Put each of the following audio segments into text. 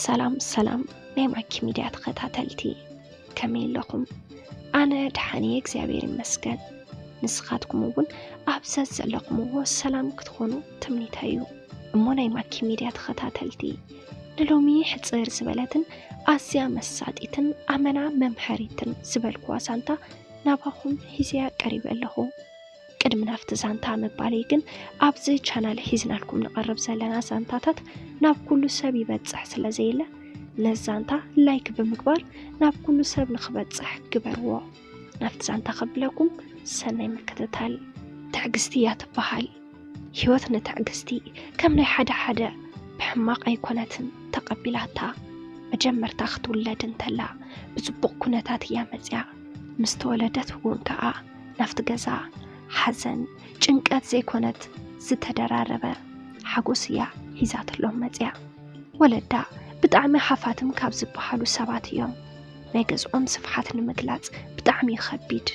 ሰላም ሰላም ናይ ማኪ ሚድያ ተኸታተልቲ፣ ከመይ ኣለኹም? ኣነ ደሓን እየ እግዚኣብሔር ይመስገን። ንስኻትኩም እውን ኣብ ዘዘለኹምዎ ሰላም ክትኾኑ ትምኒተይ እዩ። እሞ ናይ ማኪ ሚድያ ተኸታተልቲ፣ ንሎሚ ሕፅር ዝበለትን ኣዝያ መሳጢትን ኣመና መምሃሪትን ዝበልኩዋ ዛንታ ናባኹም ሒዘያ ቀሪበ ኣለኹ። ቅድሚ ናብቲ ዛንታ ምባለይ ግን፣ ኣብዚ ቻናል ሒዝናልኩም ንቐርብ ዘለና ዛንታታት ናብ ኩሉ ሰብ ይበጽሕ ስለ ዘየለ፣ ነዚ ዛንታ ላይክ ብምግባር ናብ ኩሉ ሰብ ንኽበጽሕ ግበርዎ። ናብቲ ዛንታ ከብለኩም፣ ሰናይ ምክትታል። ትዕግስቲ እያ ትበሃል። ህይወት ንትዕግስቲ ከም ናይ ሓደ ሓደ ብሕማቕ ኣይኮነትን ተቐቢላታ። መጀመርታ ክትውለድ እንተላ ብጽቡቕ ኩነታት እያ መጽያ። ምስ ተወለደት እውን ከኣ ናብቲ ገዛ ሓዘን፣ ጭንቀት ዘይኮነት ዝተደራረበ ሓጎስ እያ ሒዛትሎም መጽያ። ወለዳ ብጣዕሚ ሃፋትም ካብ ዝበሃሉ ሰባት እዮም። ናይ ገዝኦም ስፍሓት ንምግላጽ ብጣዕሚ እዩ ከቢድ።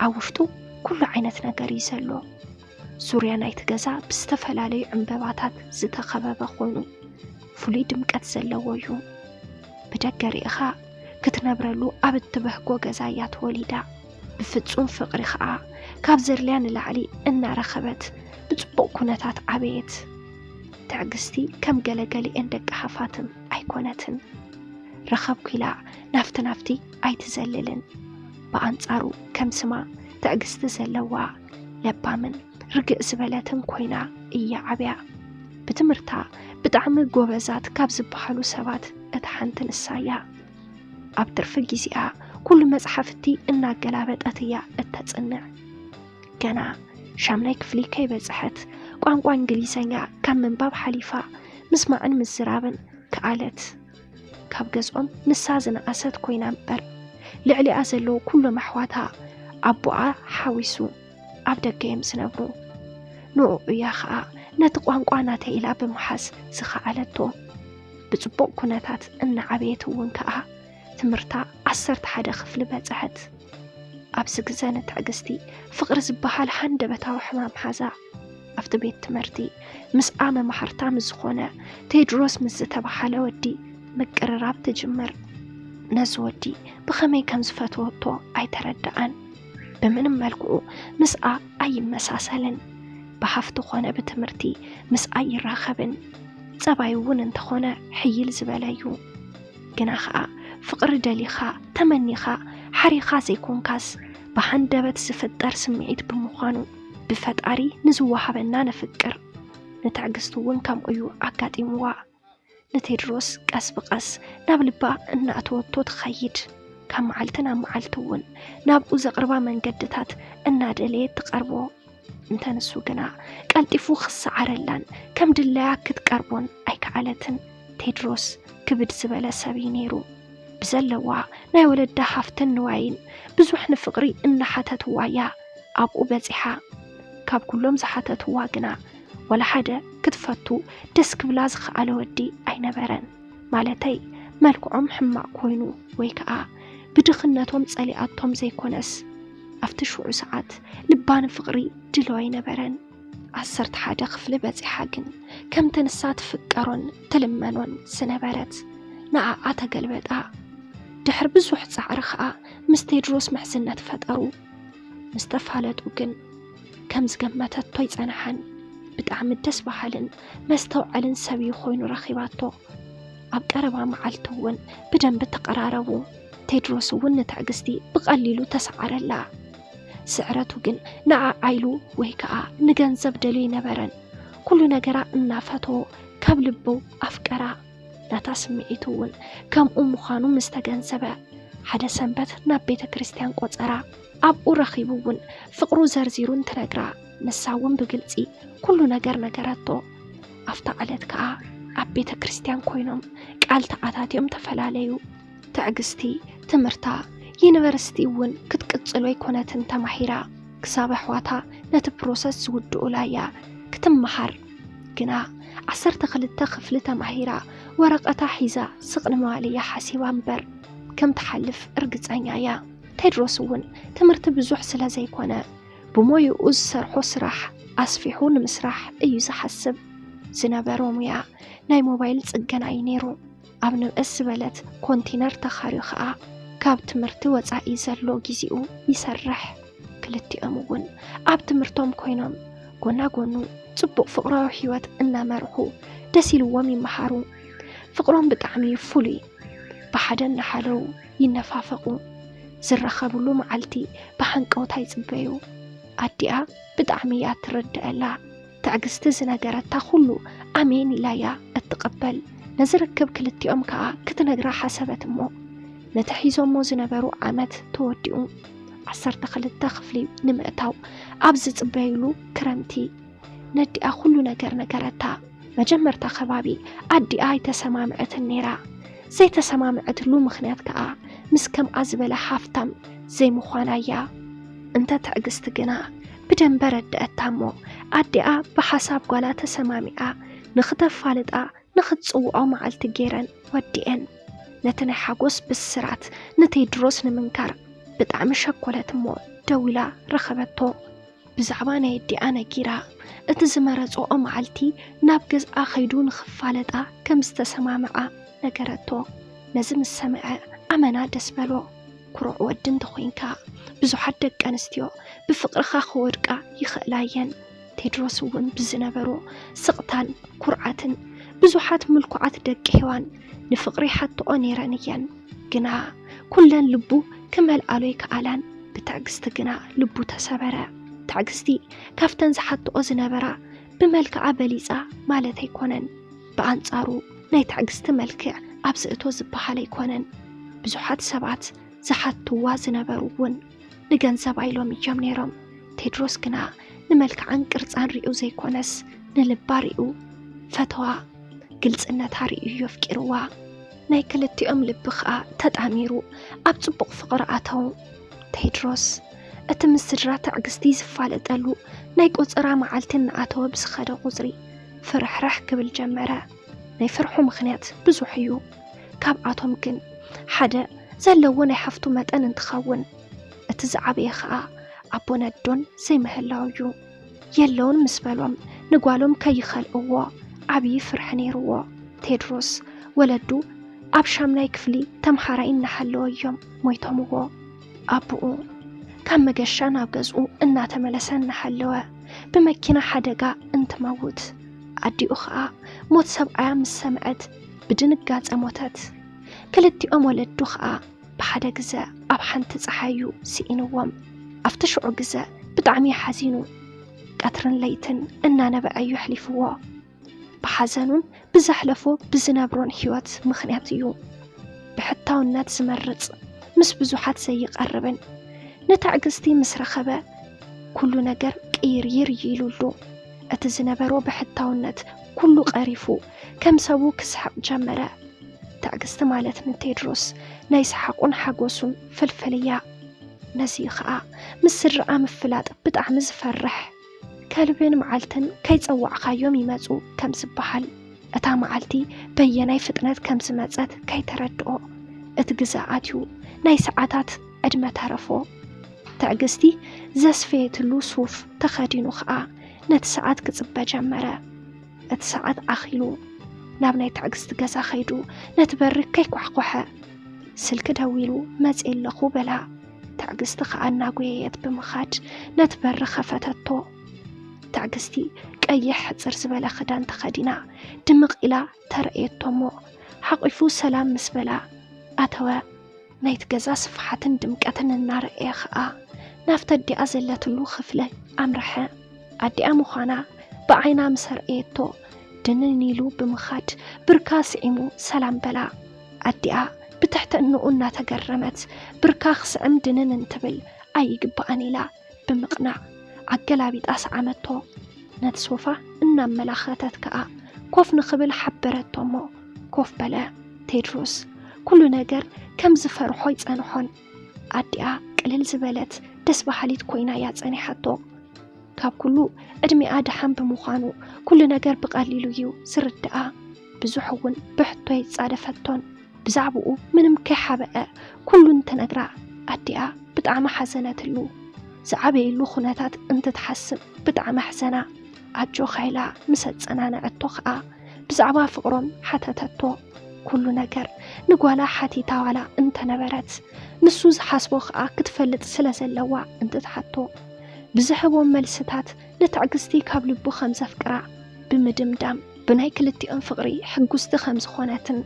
ኣብ ውሽጡ ኩሉ ዓይነት ነገር እዩ ዘሎ። ዙርያ ናይቲ ገዛ ብዝተፈላለዩ ዕምበባታት ዝተኸበበ ኮይኑ፣ ፍሉይ ድምቀት ዘለዎ እዩ። ብደገ ርኢኻ ክትነብረሉ ኣብ እትበህጎ ገዛ እያ ተወሊዳ። ብፍጹም ፍቕሪ ኸኣ ካብ ዘድልያ ንላዕሊ እናረኸበት ብጽቡቕ ኩነታት ዓበየት። ትዕግስቲ ከም ገለ ገሊኤን ደቂ ሃፋትም ኣይኮነትን። ረኸብኩ ኢላ ናፍቲ ናፍቲ ኣይትዘልልን። ብኣንጻሩ ከም ስማ ትዕግስቲ ዘለዋ ለባምን ርግእ ዝበለትን ኮይና እያ ዓብያ። ብትምህርታ ብጣዕሚ ጎበዛት ካብ ዝበሃሉ ሰባት እታ ሓንቲ ንሳ እያ። ኣብ ትርፊ ግዜኣ ኩሉ መጽሓፍቲ እናገላበጠት እያ እተጽንዕ። ገና ሻምናይ ክፍሊ ከይበጽሐት ቋንቋ እንግሊዘኛ ካብ ምንባብ ሓሊፋ ምስማዕን ምዝራብን ከኣለት። ካብ ገዝኦም ንሳ ዝነኣሰት ኮይና እምበር፣ ልዕሊኣ ዘለዉ ኩሎም ኣሕዋታ ኣቦኣ ሓዊሱ ኣብ ደገ እዮም ዝነብሩ። ንዕኡ እያ ኸኣ ነቲ ቋንቋ ናተይ ኢላ ብምሓዝ ዝኸኣለቶ። ብጽቡቕ ኩነታት እናዓበየት እውን ከኣ ትምህርታ ዓሰርተ ሓደ ክፍሊ በጽሐት። ኣብዚ ግዘ ንትዕግስቲ ፍቕሪ ዝበሃል ሃንደበታዊ ሕማም ሓዛ። ኣብቲ ቤት ትምህርቲ ምስኣ መማህርታ ምስ ዝኾነ ቴድሮስ ምስ ዝተባሃለ ወዲ ምቅርራብ ትጅምር። ነዚ ወዲ ብኸመይ ከም ዝፈተወቶ ኣይተረድኣን። ብምንም መልክዑ ምስኣ ኣይመሳሰልን። ብሃፍቲ ኾነ ብትምህርቲ ምስኣ ይራኸብን። ጸባዩ እውን እንተኾነ ሕይል ዝበለ እዩ። ግና ኸኣ ፍቕሪ ደሊኻ፣ ተመኒኻ፣ ሓሪኻ ዘይኮንካስ ብሃንደበት ዝፍጠር ስምዒት ብምዃኑ ብፈጣሪ ንዝወሃበና ነፍቅር። ንትዕግስቲ እውን ከምኡ እዩ ኣጋጢምዋ። ንቴድሮስ ቀስ ብቐስ ናብ ልባ እናእተወቶ ትኸይድ። ካብ መዓልቲ ናብ መዓልቲ እውን ናብኡ ዘቕርባ መንገድታት እናደለየት ትቐርቦ። እንተ ንሱ ግና ቀልጢፉ ክሰዓረላን ከም ድላያ ክትቀርቦን ኣይከኣለትን። ቴድሮስ ክብድ ዝበለ ሰብ እዩ ነይሩ። ብዘለዋ ናይ ወለዳ ሃፍትን ንዋይን ብዙሕ ንፍቕሪ እናሓተትዋ እያ ኣብኡ በጺሓ። ካብ ኩሎም ዝሓተትዋ ግና ዋላ ሓደ ክትፈቱ ደስ ክብላ ዝኸኣለ ወዲ ኣይነበረን። ማለተይ መልክዖም ሕማቕ ኮይኑ ወይ ከኣ ብድኽነቶም ጸሊኣቶም ዘይኮነስ፣ ኣብቲ ሽዑ ሰዓት ልባ ንፍቕሪ ድልዋ ኣይነበረን። ዓሰርተ ሓደ ክፍሊ በጺሓ ግን ከምቲ ንሳ ትፍቀሮን ትልመኖን ዝነበረት ንዓኣ ተገልበጣ። ድሕሪ ብዙሕ ጻዕሪ ከኣ ምስ ቴድሮስ ምሕዝነት ፈጠሩ። ምስ ተፋለጡ ግን ከም ዝገመተቶ ኣይጸንሓን። ብጣዕሚ ደስ በሃልን መስተውዓልን ሰብ እዩ ኮይኑ ረኺባቶ። ኣብ ቀረባ መዓልቲ እውን ብደንቢ ተቐራረቡ። ቴድሮስ እውን ንትዕግስቲ ብቐሊሉ ተሰዓረላ። ስዕረቱ ግን ንዓኣ ኢሉ ወይ ከኣ ንገንዘብ ደልዩ ኣይነበረን። ኩሉ ነገራ እናፈተዎ ካብ ልቡ ኣፍቀራ። ናታ ስምዒቱ እውን ከምኡ ምዃኑ ምስ ተገንዘበ፣ ሓደ ሰንበት ናብ ቤተ ክርስቲያን ቆጸራ። ኣብኡ ረኺቡ እውን ፍቕሩ ዘርዚሩ እንትነግራ፣ ንሳ እውን ብግልጺ ኩሉ ነገር ነገረቶ። ኣብታ ዕለት ከኣ ኣብ ቤተ ክርስቲያን ኮይኖም ቃል ተኣታትዮም ተፈላለዩ። ትዕግስቲ ትምህርታ ዩኒቨርሲቲ እውን ክትቅጽሎ ኣይኮነትን ተማሂራ። ክሳብ ኣሕዋታ ነቲ ፕሮሰስ ዝውድኡላ እያ ክትመሃር። ግና ዓሰርተ ክልተ ክፍሊ ተማሂራ ወረቐታ ሒዛ ስቕ ንምባል እያ ሓሲባ እምበር፣ ከም ትሓልፍ ርግጸኛ እያ። ቴድሮስ እውን ትምህርቲ ብዙሕ ስለ ዘይኮነ፣ ብሞይኡ ዝሰርሖ ስራሕ ኣስፊሑ ንምስራሕ እዩ ዝሓስብ። ዝነበሮ ሙያ ናይ ሞባይል ጽገና እዩ ነይሩ። ኣብ ንእስ ዝበለት ኮንቲነር ተኻርዩ ኸኣ ካብ ትምህርቲ ወጻኢ ዘሎ ግዜኡ ይሰርሕ። ክልቲኦም እውን ኣብ ትምህርቶም ኮይኖም ጎና ጎኑ ጽቡቕ ፍቕራዊ ህይወት እናመርሑ ደስ ኢልዎም ይመሃሩ። ፍቕሮም ብጣዕሚ እዩ ፍሉይ። ብሓደ እናሓለዉ ይነፋፈቑ። ዝራኸብሉ መዓልቲ ብሃንቀውታ ይጽበዩ። ኣዲኣ ብጣዕሚ እያ ትረድኣላ። ትዕግስቲ ዝነገረታ ኩሉ ኣሜን ኢላ እያ እትቕበል። ነዚ ርክብ ክልቲኦም ከኣ ክትነግራ ሓሰበት እሞ፣ ነቲ ሒዞሞ ዝነበሩ ዓመት ተወዲኡ። ዓሰርተ ክልተ ክፍሊ ንምእታው ኣብ ዝጽበይሉ ክረምቲ፣ ነዲኣ ኩሉ ነገር ነገረታ። መጀመርታ ከባቢ ኣዲኣ ኣይተሰማምዐትን ነይራ። ዘይተሰማምዐትሉ ምኽንያት ከኣ ምስ ከምኣ ዝበለ ሃፍታም ዘይምዃና እያ። እንተ ትዕግስቲ ግና ብደንበ ረድአታ እሞ፣ ኣዲኣ ብሓሳብ ጓላ ተሰማሚዓ ንኽተፋልጣ ንኽትጽውዖ መዓልቲ ገይረን ወዲኤን። ነቲ ናይ ሓጎስ ብስራት ንቴድሮስ ንምንካር ብጣዕሚ ሸኮለት እሞ ደዊላ ረኸበቶ። ብዛዕባ ናይ ኣዲኣ ነጊራ፣ እቲ ዝመረጽኦ መዓልቲ ናብ ገዝኣ ኸይዱ ንኽፋለጣ ከም ዝተሰማምዓ ነገረቶ። ነዚ ምስ ሰምዐ ኣመና ደስ በሎ። ኩሩዕ ወዲ እንተኾይንካ፣ ብዙሓት ደቂ ኣንስትዮ ብፍቕርኻ ክወድቃ ይኽእላ እየን። ቴድሮስ እውን ብዝነበሮ ስቕታን ኩርዓትን፣ ብዙሓት ምልኩዓት ደቂ ሄዋን ንፍቕሪ ይሓትኦ ነይረን እየን። ግና ኩለን ልቡ ክመልኣሉ ኣይከኣላን። ብትዕግስቲ ግና ልቡ ተሰበረ። ትዕግስቲ ካብተን ዝሓትኦ ዝነበራ ብመልክዓ በሊጻ ማለት ኣይኮነን። ብኣንጻሩ ናይ ትዕግስቲ መልክዕ ኣብ ዝእቶ ዝበሃል ኣይኮነን። ብዙሓት ሰባት ዝሓትዋ ዝነበሩ እውን ንገንዘባ ኢሎም እዮም ነይሮም። ቴድሮስ ግና ንመልክዓን ቅርጻን ሪኡ ዘይኮነስ ንልባ ሪኡ ፈተዋ። ግልጽነታ ርእዩ የፍቂርዋ። ናይ ክልቲኦም ልቢ ኸኣ ተጣሚሩ ኣብ ጽቡቕ ፍቕሪ ኣተዉ። ቴድሮስ እቲ ምስ ስድራ ትዕግስቲ ዝፋለጠሉ ናይ ቆጸራ መዓልቲ እናኣተወ ብዝኸደ ቁጽሪ ፍርሕርሕ ክብል ጀመረ። ናይ ፍርሑ ምኽንያት ብዙሕ እዩ። ካብኣቶም ግን ሓደ ዘለዎ ናይ ሓፍቱ መጠን እንትኸውን፣ እቲ ዝዓበየ ኸኣ ኣቦ ነዶን ዘይምህላው እዩ። የለውን ምስ በሎም ንጓሎም ከይኸልእዎ ዓብዪ ፍርሒ ነይርዎ። ቴድሮስ ወለዱ ኣብ ሻምናይ ክፍሊ ተምሃራይ እናሃለወ እዮም ሞይቶምዎ። ኣቦኡ ካብ መገሻ ናብ ገዝኡ እናተመለሰ እናሃለወ ብመኪና ሓደጋ እንትመውት፣ ኣዲኡ ኸኣ ሞት ሰብኣያ ምስ ሰምዐት ብድንጋጸ ሞተት። ክልቲኦም ወለዱ ኸኣ ብሓደ ግዘ ኣብ ሓንቲ ጸሓይ እዩ ስኢንዎም። ኣብቲ ሽዑ ግዘ ብጣዕሚ እዩ ሓዚኑ። ቀትርን ለይትን እናነበዐ እዩ ኣሕሊፍዎ። ብሓዘኑን ብዘሕለፎ ብዝነብሮን ህይወት ምኽንያት እዩ ብሕታውነት ዝመርጽ፣ ምስ ብዙሓት ዘይቐርብን። ንትዕግስቲ ምስ ረኸበ ኩሉ ነገር ቅይርይር ኢሉሉ። እቲ ዝነበሮ ብሕታውነት ኩሉ ቀሪፉ ከም ሰቡ ክስሕቕ ጀመረ። ትዕግስቲ ማለት ንቴድሮስ ናይ ሰሓቑን ሓጎሱን ፍልፍል እያ። ነዚ እዩ ኸኣ ምስ ስድራኣ ምፍላጥ ብጣዕሚ ዝፈርሕ። ከልብን መዓልትን ከይጸዋዕኻዮም ይመጹ ከም ዝበሃል፣ እታ መዓልቲ በየናይ ፍጥነት ከም ዝመጸት ከይተረድኦ፣ እቲ ግዘ ኣትዩ ናይ ሰዓታት ዕድመ ተረፎ። ትዕግስቲ ዘስፈየትሉ ሱፍ ተኸዲኑ ኸኣ ነቲ ሰዓት ክጽበ ጀመረ። እቲ ሰዓት ኣኺሉ ናብ ናይ ትዕግስቲ ገዛ ኸይዱ ነቲ በሪ ከይኳሕኮሐ፣ ስልኪ ደዊሉ፣ መጺኤ ኣለኹ በላ። ትዕግስቲ ኸኣ እናጎየየት ብምኻድ ነቲ በሪ ኸፈተቶ። ትዕግስቲ ቀይሕ ሕጽር ዝበለ ኽዳን ተኸዲና ድምቕ ኢላ ተረእየቶ እሞ፣ ሓቒፉ ሰላም ምስ በላ ኣተወ። ናይቲ ገዛ ስፍሓትን ድምቀትን እናረኣየ ኸኣ ናብቲ ኣዲኣ ዘለትሉ ኽፍሊ ኣምርሐ። ኣዲኣ ምዃና ብዓይና ምስ ኣርኣየቶ፣ ድንን ኢሉ ብምኻድ ብርካ ስዒሙ ሰላም በላ። ኣዲኣ ብትሕትንኡ እናተገረመት፣ ብርካ ክስዕም ድንን እንትብል ኣይግባኣን ኢላ ብምቕናዕ ኣገላቢጣ ሰዓመቶ። ነቲ ሶፋ እናመላኸተት ከኣ ኮፍ ንኽብል ሓበረቶ እሞ ኮፍ በለ። ቴድሮስ ኩሉ ነገር ከም ዝፈርሖ ኣይጸንሖን። ኣዲኣ ቅልል ዝበለት ደስ በሃሊት ኮይና እያ ጸኒሓቶ። ካብ ኩሉ ዕድሚኣ ደሓን ብምዃኑ ኩሉ ነገር ብቐሊሉ እዩ ዝርድኣ። ብዙሕ እውን ብሕቶ ኣይጻደፈቶን። ብዛዕባኡ ምንም ከይሓበአ ኩሉ እንትነግራ ኣዲኣ ብጣዕሚ ሓዘነትሉ። ዝዓበየሉ ኩነታት እንትትሓስብ ብጣዕሚ ኣሕዘና። ኣጆኻ ኢላ ምስ ኣጸናንዐቶ ኸኣ ብዛዕባ ፍቕሮም ሓተተቶ። ኩሉ ነገር ንጓላ ሓቲታ ዋላ እንተነበረት፣ ንሱ ዝሓስቦ ከኣ ክትፈልጥ ስለ ዘለዋ እንትትሓቶ፣ ብዝህቦም መልስታት ንትዕግስቲ ካብ ልቡ ከም ዘፍቅራ ብምድምዳም፣ ብናይ ክልቲኦም ፍቕሪ ሕጉስቲ ከም ዝኾነትን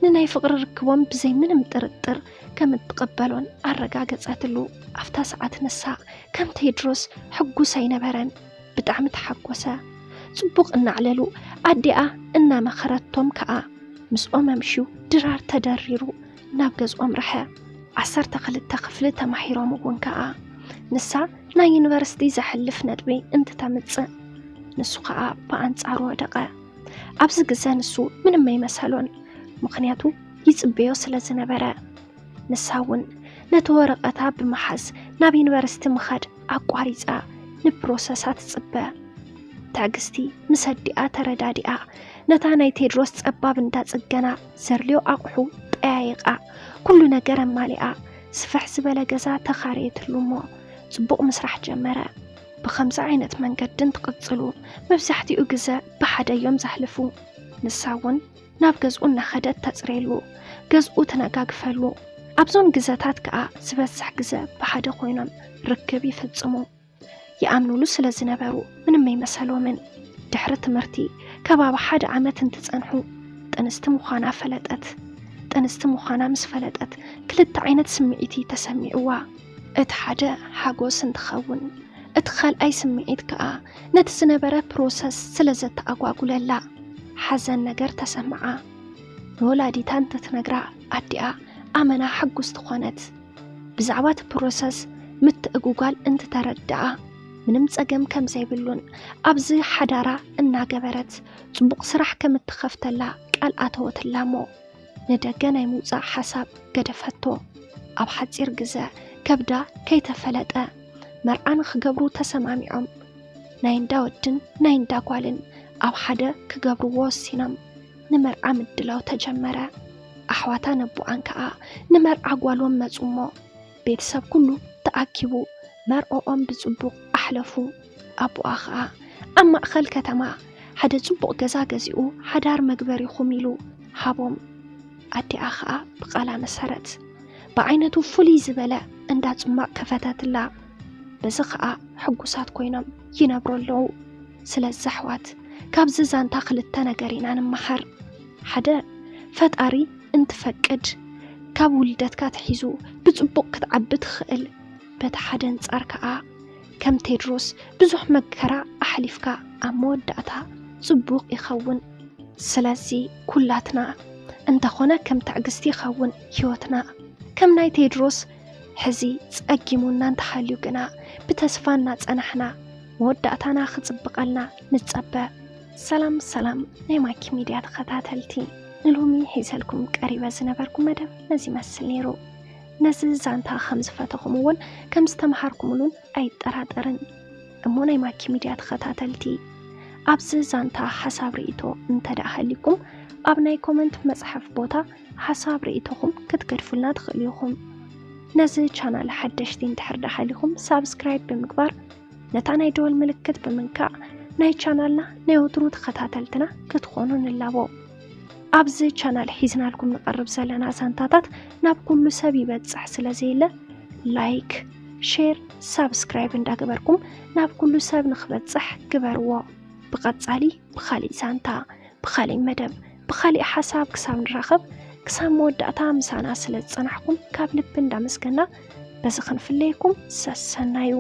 ንናይ ፍቕሪ ርክቦም ብዘይ ምንም ጥርጥር ከም እትቕበሎን ኣረጋገጸትሉ። ኣብታ ሰዓት ንሳ ከም ቴድሮስ ሕጉስ ኣይነበረን። ብጣዕሚ ተሓጎሰ። ጽቡቕ እናዕለሉ ኣዲኣ እናመኸረቶም ከኣ ምስኦም ኣምሽዩ ድራር ተደሪሩ ናብ ገዝኦም ረሐ። ዓሰርተ ክልተ ክፍሊ ተማሂሮም እውን ከኣ ንሳ ናይ ዩኒቨርሲቲ ዘሕልፍ ነጥቢ እንትተምጽእ ንሱ ከኣ ብኣንጻሩ ወደቐ። ኣብዚ ግዘ ንሱ ምንም ኣይመሰሎን፣ ምኽንያቱ ይጽበዮ ስለ ዝነበረ። ንሳ እውን ነቲ ወረቐታ ብምሓዝ ናብ ዩኒቨርሲቲ ምኻድ ኣቋሪጻ ንፕሮሰሳ ትጽበ። ትዕግስቲ ምስ ኣዲኣ ተረዳዲኣ ነታ ናይ ቴድሮስ ጸባብ እንዳ ጽገና ዘድልዮ ኣቑሑ ጠያይቓ ኩሉ ነገር ኣማሊኣ ስፍሕ ዝበለ ገዛ ተኻረየትሉ እሞ ጽቡቕ ምስራሕ ጀመረ። ብኸምዚ ዓይነት መንገዲ እንትቕጽሉ መብዛሕትኡ ግዘ ብሓደ እዮም ዘሕልፉ። ንሳ እውን ናብ ገዝኡ እናኸደት ተጽርየሉ፣ ገዝኡ ተነጋግፈሉ። ኣብዞም ግዘታት ከኣ ዝበዝሕ ግዘ ብሓደ ኮይኖም ርክብ ይፍጽሙ። ይኣምኑሉ ስለ ዝነበሩ ምንም ኣይመሰሎምን። ድሕሪ ትምህርቲ ከባቢ ሓደ ዓመት እንትጸንሑ ጥንስቲ ምዃና ፈለጠት። ጥንስቲ ምዃና ምስ ፈለጠት ክልተ ዓይነት ስምዒት እዩ ተሰሚዕዋ። እቲ ሓደ ሓጎስ እንትኸውን እቲ ካልኣይ ስምዒት ከኣ ነቲ ዝነበረ ፕሮሰስ ስለ ዘተኣጓጉለላ ሓዘን ነገር ተሰምዓ። ንወላዲታ እንትትነግራ ኣዲኣ ኣመና ሕጉስቲ ኾነት። ብዛዕባ እቲ ፕሮሰስ ምትእጉጓል እንትተረድኣ ምንም ጸገም ከም ዘይብሉን ኣብዚ ሓዳራ እናገበረት ጽቡቕ ስራሕ ከም እትኸፍተላ ቃል ኣተወትላ እሞ ንደገ ናይ ምውጻእ ሓሳብ ገደፈቶ። ኣብ ሓጺር ግዘ ከብዳ ከይተፈለጠ መርዓ ንኽገብሩ ተሰማሚዖም። ናይ እንዳ ወድን ናይ እንዳ ጓልን ኣብ ሓደ ክገብርዎ ወሲኖም። ንመርዓ ምድላው ተጀመረ። ኣሕዋታ ነቦኣን ከኣ ንመርዓ ጓሎም መጹ እሞ ቤተሰብ ኩሉ ተኣኪቡ መርዕኦም ብጽቡቕ ኣሕለፉ። ኣቦኣ ኸኣ ኣብ ማእኸል ከተማ ሓደ ጽቡቕ ገዛ ገዚኡ ሓዳር መግበሪኹም ኢሉ ሃቦም። ኣዲኣ ኸኣ ብቓላ መሰረት ብዓይነቱ ፍሉይ ዝበለ እንዳ ጽማቕ ከፈተትላ። በዚ ኸኣ ሕጉሳት ኮይኖም ይነብሩ ኣለዉ። ስለዚ ኣሕዋት ካብዚ ዛንታ ክልተ ነገር ኢና ንመሃር። ሓደ፣ ፈጣሪ እንትፈቅድ ካብ ውልደትካ ኣትሒዙ ብጽቡቕ ክትዓቢ ትኽእል። በቲ ሓደ ኣንጻር ከኣ ከም ቴድሮስ ብዙሕ መከራ ኣሕሊፍካ ኣብ መወዳእታ ጽቡቕ ይኸውን። ስለዚ ኩላትና እንተኾነ ከም ትዕግስቲ ይኸውን ህይወትና። ከም ናይ ቴድሮስ ሕዚ ጸጊሙና እንተሃልዩ ግና ብተስፋ እናጸናሕና መወዳእታና ክጽብቐልና ንጸበ። ሰላም ሰላም ናይ ማኪ ሚድያ ተኸታተልቲ፣ ንሎሚ ሒዘልኩም ቀሪበ ዝነበርኩ መደብ ነዚ ይመስል ነይሩ። ነዚ ዛንታ ከም ዝፈተኹምዎን ከም ዝተምሃርኩምሉን ኣይጠራጠርን። እሞ ናይ ማኪ ሚድያ ተኸታተልቲ ኣብዚ ዛንታ ሓሳብ ርእይቶ እንተ ደኣ ሃሊኩም ኣብ ናይ ኮመንት መጽሓፍ ቦታ ሓሳብ ርእይቶኹም ክትገድፉልና ትኽእሉ ኢኹም። ነዚ ቻናል ሓደሽቲ እንድሕር ደኣ ሃሊኹም ሳብስክራይብ ብምግባር ነታ ናይ ደወል ምልክት ብምንካእ ናይ ቻናልና ናይ ወትሩ ተኸታተልትና ክትኾኑ ንላቦ። ኣብዚ ቻናል ሒዝናልኩም ንቐርብ ዘለና ዛንታታት ናብ ኩሉ ሰብ ይበጽሕ ስለ ዘየለ ላይክ፣ ሼር፣ ሳብስክራይብ እንዳገበርኩም ናብ ኩሉ ሰብ ንኽበጽሕ ግበርዎ። ብቐጻሊ ብኻሊእ ዛንታ፣ ብኻሊእ መደብ፣ ብኻሊእ ሓሳብ ክሳብ ንራኸብ ክሳብ መወዳእታ ምሳና ስለ ዝጸናሕኩም ካብ ልቢ እንዳመስገና በዚ ክንፍለየኩም ሰሰናዩ።